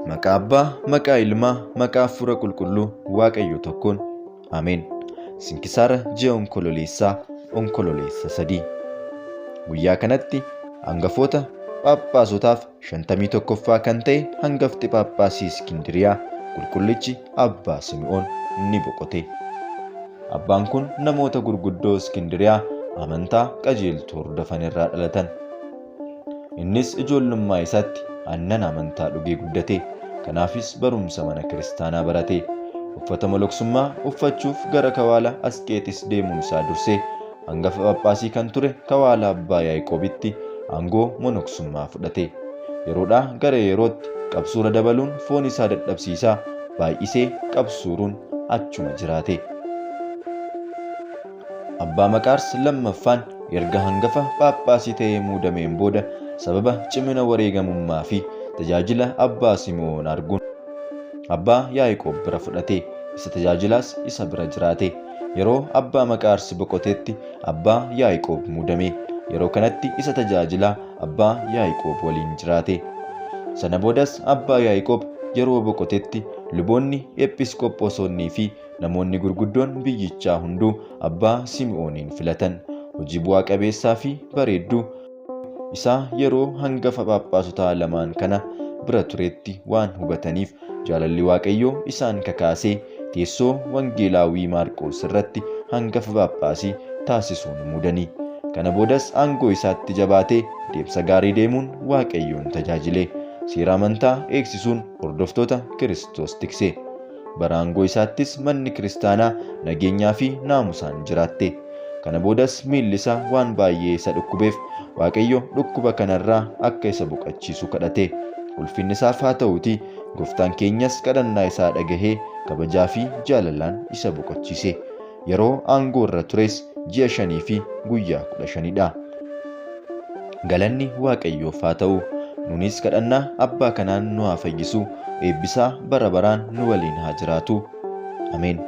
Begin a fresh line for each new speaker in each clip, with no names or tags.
Maqaa Abbaa, maqaa Ilmaa, maqaa Hafuura Qulqulluu Waaqayyo tokkoon. Ameen. Sinkisaara ji'a Onkololeessaa, Onkololeessa 3. Guyyaa kanatti hangafoota Phaaphaasotaaf 51ffaa kan ta'e hangafti Phaaphaasii Iskindiriyaa Qulqullichi Abbaa Simi'oon ni boqote. Abbaan kun namoota gurguddoo Iskindiriyaa amantaa qajeeltuu hordofan irraa dhalatan. Innis ijoollummaa isaatti aannan amantaa dhugee guddate. Kanaafis barumsa mana kiristaanaa barate. Uffata moloksummaa uffachuuf gara kawaala Asqeexis deemuun isaa dursee hangafa Phaaphaasii kan ture kawaala Abbaa Yaaqoobitti aangoo monoksummaa fudhate. Yeroodhaa gara yerootti qabsuura dabaluun foon isaa dadhabsiisaa baay'isee qabsuuruun achuma jiraate. Abbaa Maqaars lammaffaan erga hangafa Phaaphaasii ta'ee muudameen booda sababa cimina wareegamummaa fi tajaajila Abbaa Simi'oon arguun Abbaa Yaa'iqoob bira fudhate. Isa tajaajilaas isa bira jiraate. Yeroo Abbaa Maqaars boqotetti Abbaa Yaa'iqoob muudame. Yeroo kanatti isa tajaajilaa Abbaa Yaa'iqoob waliin jiraate. Sana boodas Abbaa Yaa'iqoob yeroo boqotetti luboonni, Ephisqophosoonnii fi Namoonni gurguddoon biyyichaa hunduu abbaa Simi'ooniin filatan. Hojii bu'aa qabeessaa fi bareedduu isaa yeroo hangafa phaaphaasotaa lamaan kana bira turetti waan hubataniif jaalalli Waaqayyoo isaan kakaasee teessoo Wangeelaawwii Maarqoos irratti hangafa phaaphaasii taasisuun muudani. Kana boodas aangoo isaatti jabaatee deemsa gaarii deemuun Waaqayyoon tajaajile. Seera amantaa eegsisuun hordoftoota Kiristoos tikse. Bara aangoo isaattis manni kiristaanaa nageenyaa fi naamusaan jiraatte. Kana boodas miilli isaa waan baay'ee isa dhukkubeef Waaqayyo dhukkuba kanarraa akka isa boqachiisu kadhate. Ulfinni isaaf haa ta'uutii Gooftaan keenyas kadhannaa isaa dhagahee kabajaa fi jaalalaan isa boqochiise. Yeroo aangoo irra tures ji'a shanii fi guyyaa 15 dha. Galanni Waaqayyoof haa ta'u. Nuunis kadhannaa abbaa kanaan nu haa fayyisu. Eebbisaa bara baraan nu waliin haa jiraatu. Ameen.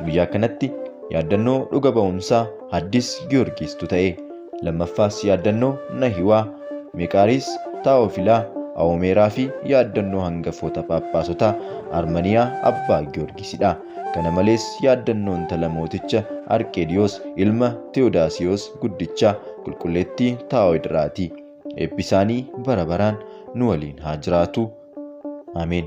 Guyyaa kanatti yaaddannoo dhuga ba'umsaa Haddis Giyoorgiistu ta'e. Lammaffaas yaaddannoo Nahiwaa, Meqaariis, Taawofilaa, Awomeeraa fi yaaddannoo hangafoota Phaaphaasotaa Armaniyaa Abbaa Giyoorgiisidha. Kana malees yaaddannoo intala mooticha Arqeediyoos ilma Tewodaasiyoos guddichaa qulqulleettii Taawodiraati. Eebbi isaanii bara baraan nu waliin haa jiraatu. Ameen.